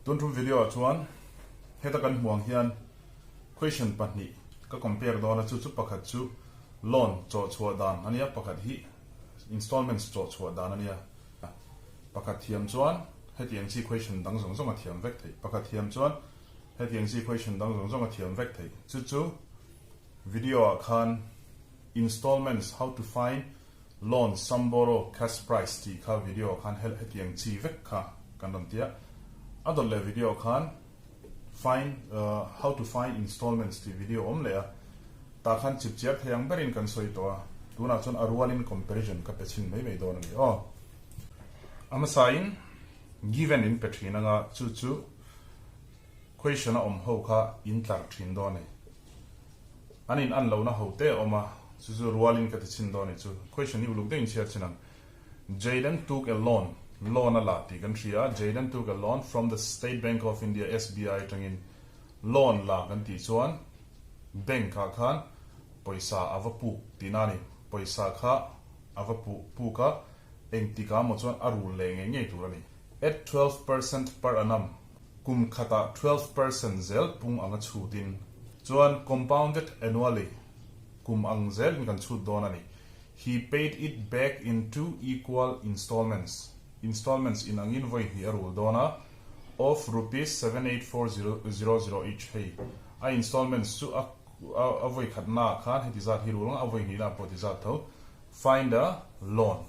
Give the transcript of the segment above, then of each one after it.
Tun tum video ah chuan heta kan hmuh ang hian question pahnih ka compare dawn a, chu chu pakhat chu loan chawh chhuah dan a nia, pakhat hi installments chawh chhuah dan a nia. Pakhat thiam chuan hetiang chi question dang zawng zawng a thiam vek theih, pakhat thiam chuan hetiang chi question dang zawng zawng a thiam vek theih. Chu chu video ah khan installments how to find Loan sum borrow cash price tih kha video ah khan hetiang chi vek kha kan rawn ti a, a dawt leh video ah khan find how to find installments tih video awm leh a, tah khan chip chiar thei ang berin kan sawi tawh a, tunah chuan a rualin comparison ka pe chhin mai mai dawn a ni aw. A hmasain given in pe thin anga chu chu question a awm ho kha in tlar thin dawn a ni. An in an lohna ho te a awm a, chu chu rualin ka ti chhin dawn a ni chu. Question hi uluk deuhin chhiar chhin ang. Jayden took a loan, loan a la tih kan hria a, Jayden took a loan from the State Bank of India, SBI, atangin loan la kan tih chuan bank ah khan pawisa a va puk tihna a ni. Pawisa kha a va puk a, engtikah maw chuan a rul leh ngei ngei tur a ni. At 12% per annum. Kum khatah 12% zel pung anga chhutin chuan compounded annually kum ang zelin kan chhut dawn a ni. He paid it back in two equal installments, installments in angin vawi hnih a rul dawn a, of rupees 78400 each hei a installments chu a a vawi khatnaah khan heti zat hi rul ang a, a vawi hnihnaah pawh ti zat tho. Find a loan,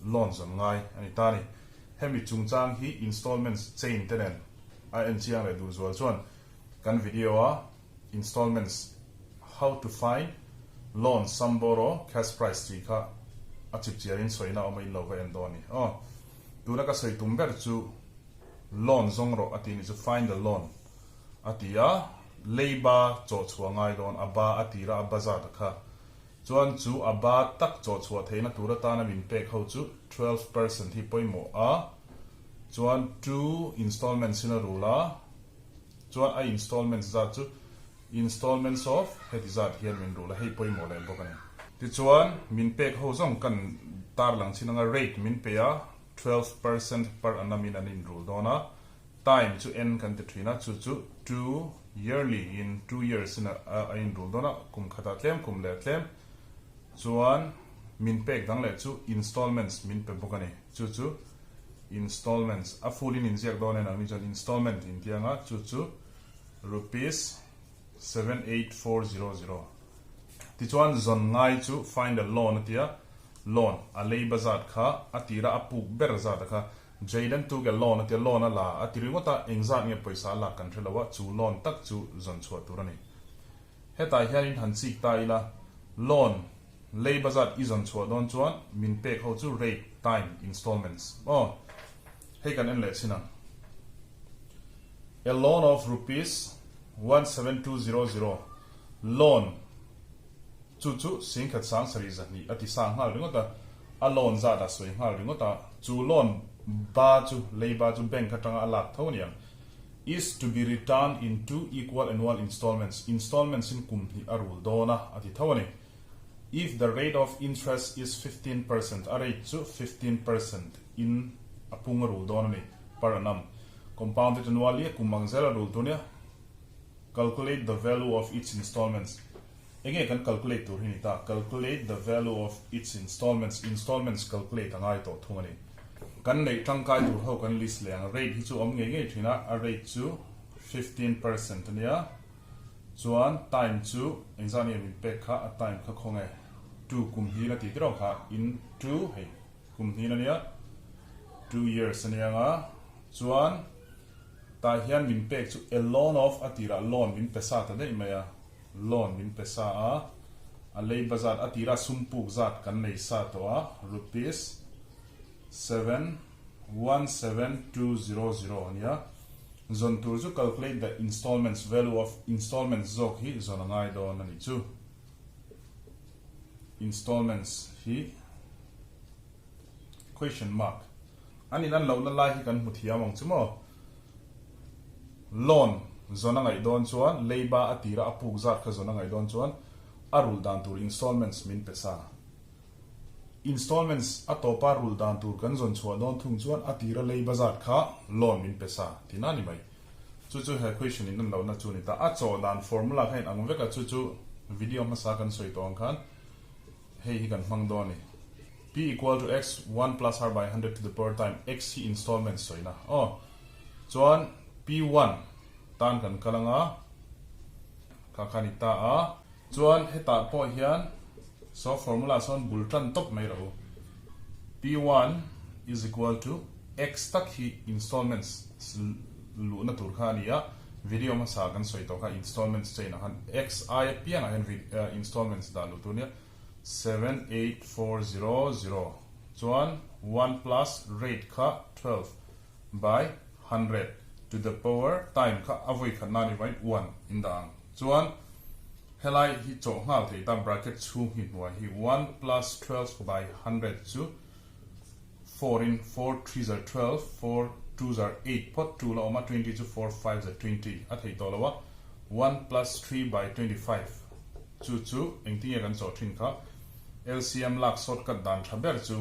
loan zawn ngai a ni ta a ni. Hemi chungchang hi installments chain te nen a en chiang leh duh zual chuan kan video a installments how to find loan sum borrow cash price tih kha a chip chiarin sawina awm a in lo va en dawn a ni. Aw tuna ka sawi tum ber chu loan zawng rawh a tih ni chu find the loan a ti a leiba chawh chhuah ngai dawn a ba a tira a ba zat a kha Chuan chu a ba tak chawhchhuah theihna tur atana min pek ho chu 12% hi pawimawh a, chuan two installments in a rul a, chuan a installments zat chu installments of heti zat hian min rul a, hei pawimawh leh bawk a ni. Tichuan min pek ho zawng kan tarlang chin anga rate min pe a, 12% per annum in an inrul dawn a, Time chu en kan ti thin a, chu chu two yearly in two years in a inrul dawn a, kum khatah tlem kum leh tlem chuan min pek dang leh chu installments min pe bawk a ni. Chu chu installments a full in inziak dawn en ang ni chuan installment in tih anga chu chu rupees 78400 tichuan zawn ngai chu find a loan a tia, loan a leiba zat kha a tira a puk ber zat a kha Jayden tu ke loan a tia loan a la a ti ringawt a, engzat nge pawisa a lak kan hre lo a, chu loan tak chu zawn chhuah tur a ni. Hetah hianin han chik ta ila, loan lei bazat i zawn chhuah dawn chuan min pek ho chu rate, time, installments aw. Hei kan en leh chin ang. A loan of rupees 17200 loan Chu chu singkhat sang sarih zahnih a ti sang nghal ringawt a, a loan zat a sawi nghal ringawt a, chu loan ba chu leiba chu bank atanga a lak tho aniang. Is to be returned in two equal annual installments, installments in kum hnih a rul dawn a, a ti tho a ni. If the rate of interest is 15%, a rate chu 15% in a pung a rul dawn a ni, per annum. Compounded annually a kum ang zel a rul tur nia. Calculate the value of each installments. Enge kan calculate tur hi ni ta? Calculate the value of its installments, installments calculate a ngai tawh thung a ni. Kan neih tangkai tur ho kan list leh ang. Rate hi chu awm ngei ngei thin a, a rate chu 15% a nia. Chuan time chu engzah nge min pek kha, a time kha khawnge two kum hnin a tih tirau kha, in two hei kum hnin a nia, 2 years a nia nga. Chuan tah hian min pek chu a loan of a tirah loan min pe sa ta daih mai a. Loan min pe sa a, a leiba zat a tira sum puk zat kan nei sa tawh a, rupees 717200 a nia. Zawn tur chu calculate the installments value of installments zawk hi zawn a ngai dawn a nih chu. Installments hi question mark an in an lohna lai hi kan hmu thiam ang chu maw. Loan zawn a ngaih dawn chuan leiba a tira a puk zat kha zawn a ngaih dawn chuan a rulh dan tur installments min pe sa. Installments a tawpa rulh dan tur kan zawn chhuah dawn thung chuan a tira leiba zat kha loan min pe sa tihna a ni mai. Chu chu he question in an lohna chu a ni ta. A chawh dan formula kha in ang vek a, chu chu video hmasa kan sawi tawh ang khan hei hi kan hmang dawn a ni. P equal to x 1 plus r by 100 to the power time x hi installment sawina aw. Chuan P1 tan kan kal anga kha kha ni ta a. Chuan hetah pawh hian saw formula sawn bul tan tawp mai rawh u. P1 is equal to x tak hi installments luhna tur kha a ni a, video hmasa kan sawi tawh kha installments chain ah khan x aia piangah hian installments dah luh tur a nia, 78400 chuan 1 plus rate kha 12 by 100 to the power time kha a vawi khat nan i vain 1 in dah ang. Chuan helai hi chawh nghal thei ta bracket chhung hi hnuai hi 1 plus 12 by 100 chu 4 in 4 threes are 12, 4 twos are 8 phawt 2 la awm a 20 chu 4 fives are 20 a thei tawh lo a 1 plus 3 by 25 chu chu engtinge kan chawh thin kha LCM lak shortcut dan tha ber chu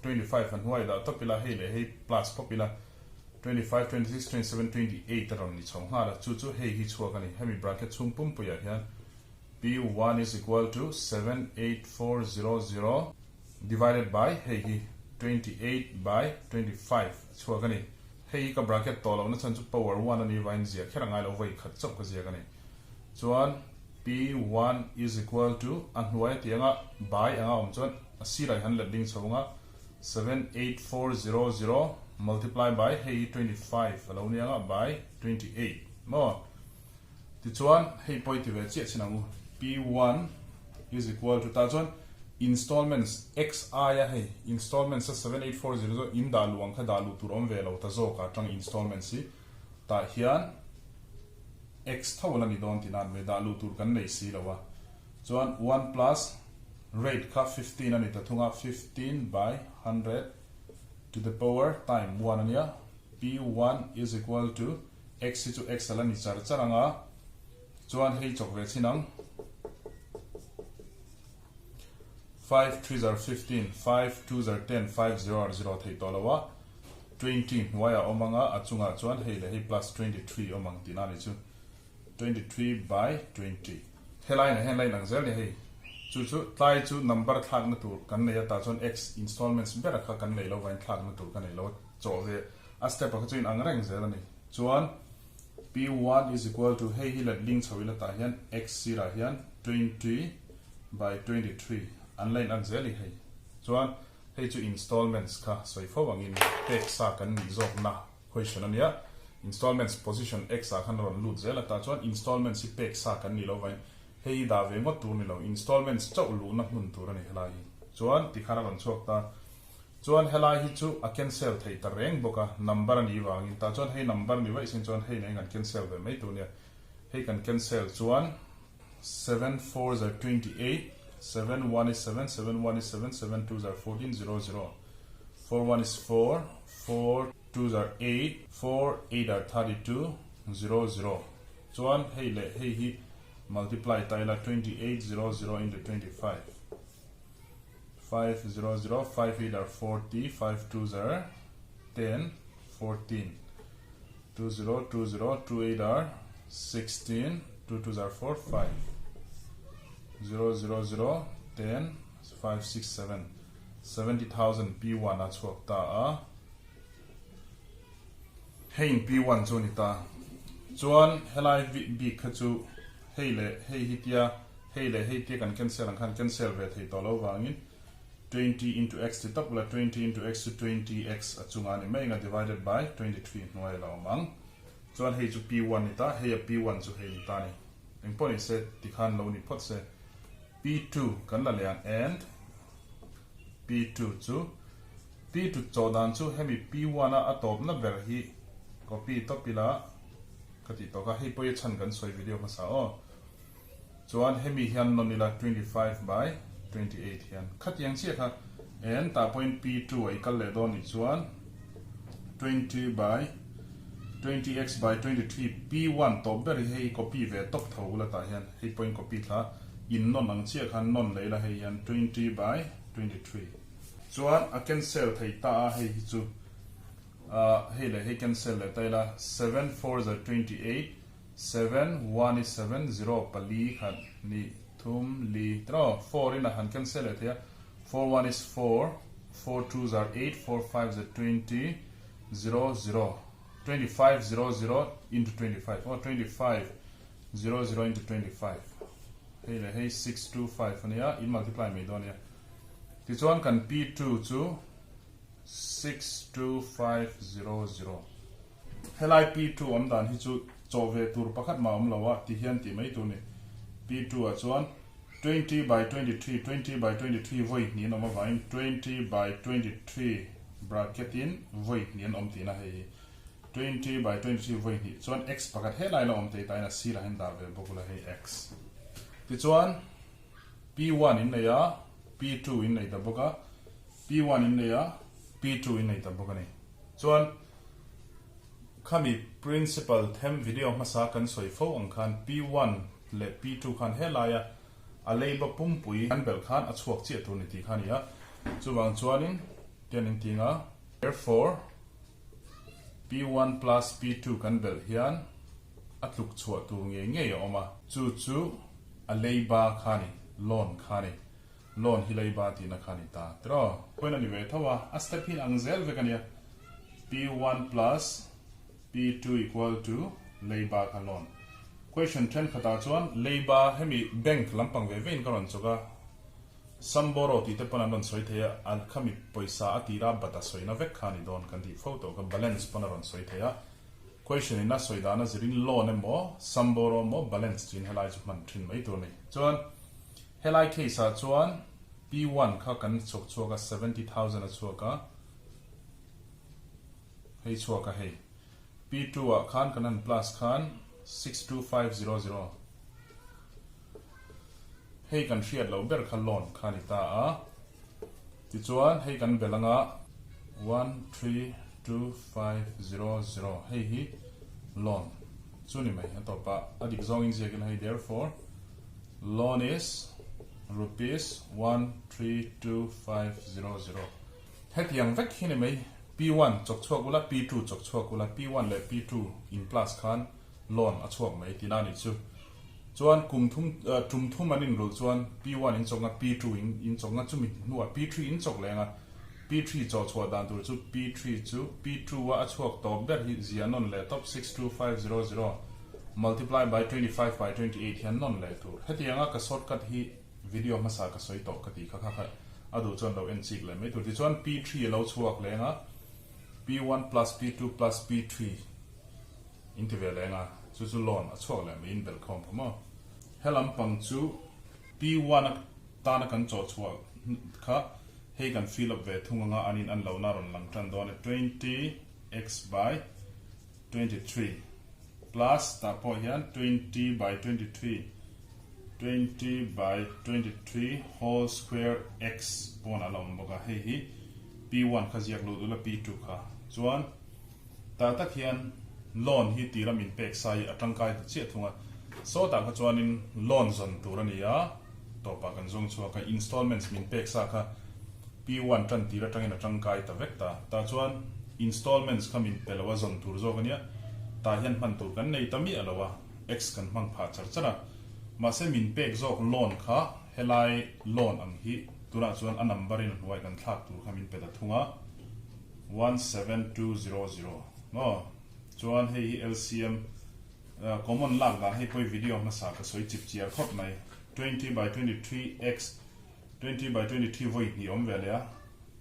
25 a hnuai dah tawp ila hei leh hei plus pawp ila 25, 26, 27, 28 a rawn ni chho nghal a, chu chu hei hi chhuak a ni. Hemi bracket chhung pumpuiah hian P1 is equal to 78400 divided by hei hi 28 by 25 a chhuak a ni. Hei hi ka bracket tawh lohna chhan chu power 1 a ni vain zia kher a ngai lo vawi khat chauh ka ziak a ni. Chuan P1 is equal to a hnuai a tianga by anga awm chuan a sirah hian let ding chho anga 78400 multiply by hei hi 25 a lo ni anga by 28 maw? Tichuan hei pawh i ti ve chiah chin ang u P1 is equal to tah chuan installments x aia hei installments a 7840 chu in dah luh ang kha dah luh tur awm ve lo ta zawk ah tang installments hi tah hian x tho a la ni dawn tih nan mai dah luh tur kan nei si lo a chuan 1 plus Rate kha 15 a ni ta thung a, 15 by 100 to the power time 1 a nia, P1 is equal to x hi chu x a la ni char char ang a, chuan hei chawk ve chhin ang, 5 threes are 15, 5 twos are 10, 5 zero are zero theih tawh lo a, 20 hnuaiah a awm ang a, a chungah chuan hei leh hei plus 23 awm ang tihna a ni chu. 23 by 20. Helai ah hian line ang zel nia hei. Chu chu tlai chu number thlakna tur kan nei a tah chuan x installments bera kha kan nei lo vain thlakna tur ka nei lo a chawh ve a step ah kha chu in ang reng zel a ni. Chuan P1 is equal to hei hi let ling chho ila tah hian x sirah hian 20 by 23 an line ang zel i hei. Chuan hei chu installments kha sawi fo angin pek sa kan nih zawkna Question a nia, Installments position X ah khan a rawn lut zel a, tah chuan installments hi pek sa kan ni lo vain hei hi dah ve ngawt tur ni lo, installments chauh luhna hmun tur a ni helai hi. Chuan tikhan a rawn chhuak ta. Chuan helai hi chu a cancel theih ta reng bawk a, number a nih vangin tah chuan hei number ni vaih sin chuan hei nen kan cancel ve mai tur nia. Hei kan cancel chuan 7 4 zar 28, 7 1 is 7, 7 1 is 7, 7 2 zar 14, 0 0, 4 1 is 4, 4 2 zar 8, 4 8 are 32, 0 0 chuan hei leh hei hi multiply ta ila 28 0 0 into 25, 5 0 0, 5 8 are 40, 5 2 zar 10, 14, 2 0 2 0, 2 8 are 16, 2 2 are 4, 5, 0 0 0, 10, 5 6 7, 70,000 P1 a chhuak ta a. Hei in P1 chu a ni ta. Chuan helai bik kha chu hei leh hei hi tia hei leh hei tia kan cancel ang khan cancel ve thei tawh lo vangin 20 into x ti tawp ula 20 into x chu 20x a chunga a ni mai anga divided by 23 hnuai a la awm ang. Chuan hei chu P1 ni ta, hei a P1 chu hei ni ta a ni. Engpawh ni se tikhan lo ni phawt se. P2 kan la leh ang and P2 chu P2 chawh dan chu hemi P1 a a tawpna ber hi copy tawp ila ka tih tawk a, hei pawh hi a chhan kan sawi video hmasa aw. Chuan hemi hian nawn ila 25 by 28 hian khatiang chiah kha and tah pawhin P2 a i kal leh dawn nih chuan 20 by 20x by 23 P1 tawp ber hi hei copy ve tawp tho ula tah hian hei pawhin copy thla in nawn ang chiah khan nawn leh ila hei hian 20 by 23 chuan a cancel thei ta a hei hi chu. Hei leh hei cancel leh ta ila, seven four za 28, seven one is seven, zero pali khat hnih thum li tiraw, four in a han cancel leh thei a, four one is four, four two za eight, four five za 20, zero zero, 25 zero zero into 25 aw, 25 zero zero into 25 hei leh hei six two five a nia, in multiply mai dawn a nia. Tichuan kan P2 chu 62500. Helai P2 awm dan hi chu chawh ve tur pakhat mah awm lo a, ti hian tih mai tur ni. P2 ah chuan 20 by 23, 20 by 23 vawi hnih an awm avangin 20 by 23 bracket in vawi hnih an awm tihna hei hi. 20 by 23 vawi hnih chuan x pakhat helai la awm thei tain a sirah hian dah ve bawk ula hei x. Tichuan. P1 in nei a, P2 in nei ta bawk a, P1 in nei a, P2 in nei ta bawk a ni. Chuan khami principal them video hmasa kan sawi fo ang khan P1 leh P2 khan helaia a leiba pumpui an belh khan a chhuak chiah tur ni tih kha a ni a. Chuvang chuanin tian in ting a. Therefore, P1 plus P2 kan belh hian a tluk chhuah tur ngei ngei a awm a. Chu chu a leiba kha ni, loan kha ni, loan hi leiba tihna kha ni ta tiraw? Point a ni ve tho a, a step hi ang zel vek a nia, P1 plus P2 equal to leiba kha loan. Question thenkhatah chuan leiba hemi bank lampang ve vein ka rawn chawk a, Samboro tih te pawn an rawn sawi thei a, a khami pawisa a tira bat a sawina vek kha a ni dawn kan tih fo tawh kha, balance pawn a rawn sawi thei a. Question in a sawi dan a zirin loan emaw Samboro emaw balance chin helai chu hman thin mai tur a ni. Chuan helai case ah chuan P1 kha kan chhawk chhuak a 70,000 a chhuak a, hei chhuak a hei. P2 ah khan kan han plus khan 62500. Hei kan hriat loh ber kha loan kha a ni ta a. Tichuan hei kan belh anga 132500 hei hi loan chu ni mai a tawp a, a dik zawngin ziak ila hei therefore loan is rupees 132500. Hetiang vek hi ni mai P1 chawk chhuak ula P2 chawk chhuak ula P1 leh P2 in plus khan loan a chhuak mai tihna a nih chu. Chuan kum thum tum thum an inrulh chuan P1 in chawk nga P2 in in chawk nga chumi hnuah P3 in chawk leng a, P3 chawh chhuah dan tur chu P3 chu P2 a a chhuak tawp ber hi zia nawn leh tawp 62500 multiply by 25 by 28 hian nawn leh tur. Hetianga ka shortcut hi video hmasa ka sawi tawh ka tih kha kha kha a duh chuan lo en chik leh mai tur. Tichuan P3 a lo chhuak leng a, P1 plus P2 plus P3. In ti ve leng a, chu chu loan a chhuak leh mai in belh khawm kha maw. He lampang chu P1 a tana kan chawh chhuah kha hei kan fill up ve thung anga an in an lohna a rawn lang tan dawn e 20 x by 23 plus tah pawh hian 20 by 23 20 by 23 whole square x pawn a la awm bawk a, hei hi P1 kha ziak lut ula P2 kha chuan Tah tak hian loan hi tira min pek sa hi a tangkai ta chiah thung a, sawtah kha chuanin loan zawn tur a ni a, tawpah kan zawng chhuak a, installments min pek sa kha P1 tan tir atangin a tangkai ta vek ta, tah chuan installments kha min pe lo a zawn tur zawk a nia, tah hian hman tur kan nei ta miah lo a, X kan hmang phah char char a, mahse min pek zawk loan kha helai loan ang hi tunah chuan a number in a hnuai kan thlak tur kha min pe ta thung a. 17200 maw chuan hei hi LCM common lak dan hei pawh video hmasa ka sawi chip chiar khawp mai 20 by 23 x 20 by 23 vawi hnih awm ve leh a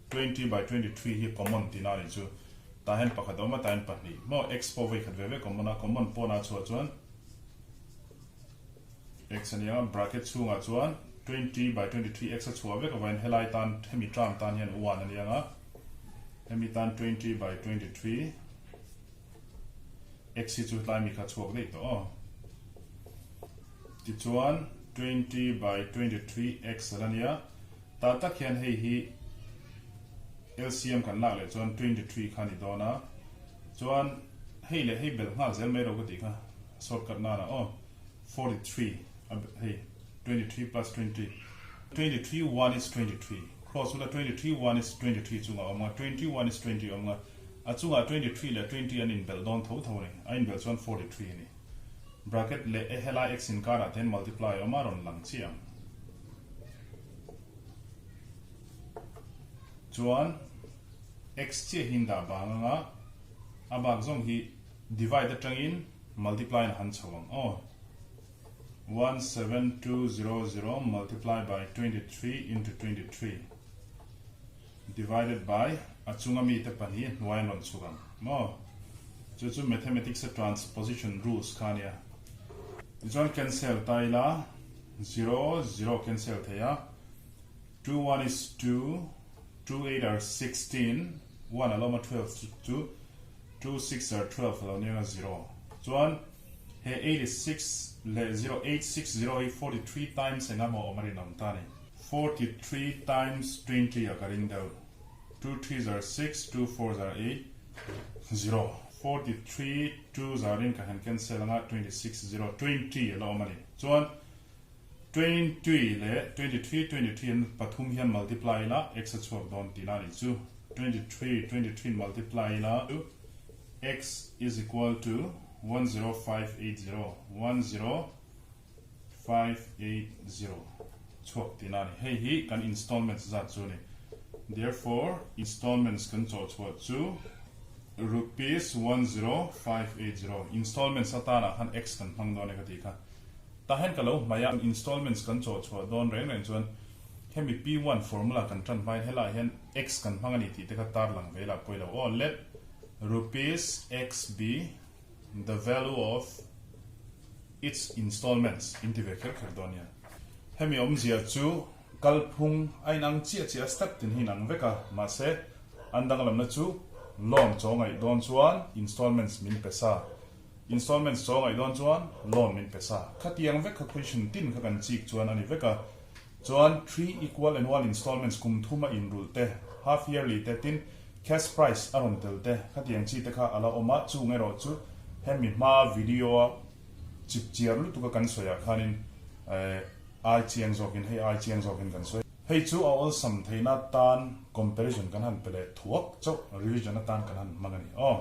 20 by 23 hi common tihna a nih chu tah hian pakhat a awm a tah hian pahnih maw x pawh vawi khat ve ve common a common pawn a chhuah chuan x a nia bracket chhungah chuan 20 by 23 x a chhuah vek avangin helai tan hemi term tan hian 1 a nia nga hemi tan 20 by 23 x hi chu tlai mi kha chhuak daih tawh aw tichuan 20 by 23 x a la nia tah tak hian hei hi LCM kan lak leh chuan 23 kha ni dawn a chuan hei leh hei belh nghal zel mai lo ka tih kha shortcut nana aw 43 a hei 23 plus 20 23 1 is 23 cross ula 23 1 is 23 chunga awm nga 21 is 20 awm nga. A chungah 23 leh 20 an inbelh dawn tho tho a ni. A inbelh chuan 43 a ni. Bracket leh e helai x inkarah te hian multiply a awm a, rawn lang chiah ang. Chuan x chiah hi in dah bang anga a bak zawng hi divide atangin multiply in a han chho ang aw. 17200 multiply by 23 into 23 divided by a chunga mite pahnih hnuai an rawn chhuk ang maw? Chu chu mathematics a transposition rules kha ania. Tichuan cancel ta ila 0 0 cancel thei a 2 1 is 2 2 8 are 16 1 a lo awm a 12 chu 2 6 are 12 a lo nia nga 0 chuan He 86 leh 0 860 hi 43 times eng emaw awm a rinawm ta a ni. 43 times 20 a ka ring deuh. 2 threes are 6, 2 fours are 8, 0. 43 2 zarin ka han cancel anga 26 0 20 a la awm a ni. Chuan 20 leh 23 23 an pathum hian multiply ila x a chhuak dawn tihna a nih chu. 23 23 in multiply ila x is equal to 10580, 10580 chhuak tihna a ni. Hei hi kan installments zat chu a ni. Therefore, installments kan chawh chhuah chu rupees 10580. Installments atana khan x kan hmang dawn e ka tih kha. Tah hian ka lo hmaih a, installments kan chawh chhuah dawn reng reng chuan hemi P1 formula kan tan hmain helaiah hian x kan hmang a ni tih te kha tarlang ve ila pawilo aw. Let rupees x be the value of its installments in ti ve kher kher dawn nia. Hemi awmzia chu kalphung a inang chiah chiah a step tin hi inang vek a, mahse an danglamna chu loan chaw ngaih dawn chuan installments min pe sa, installments chaw ngaih dawn chuan loan min pe sa. Khatiang vek kha question tin kha kan chik chuan a ni vek a, chuan three equal annual installments kum thuma inrulh te, half yearly te tin Cash price a rawn tel te, khatiang chi te kha a la awm a, chung erawh chu hemi hma video a chip chiar lutuk a kan sawi ah khanin ai chiang zawkin hei ai chiang zawkin kan sawi. Hei chu a awlsam theihna tan comparison kan han pe leh thuak chauh, revision atan kan han hmang a ni aw.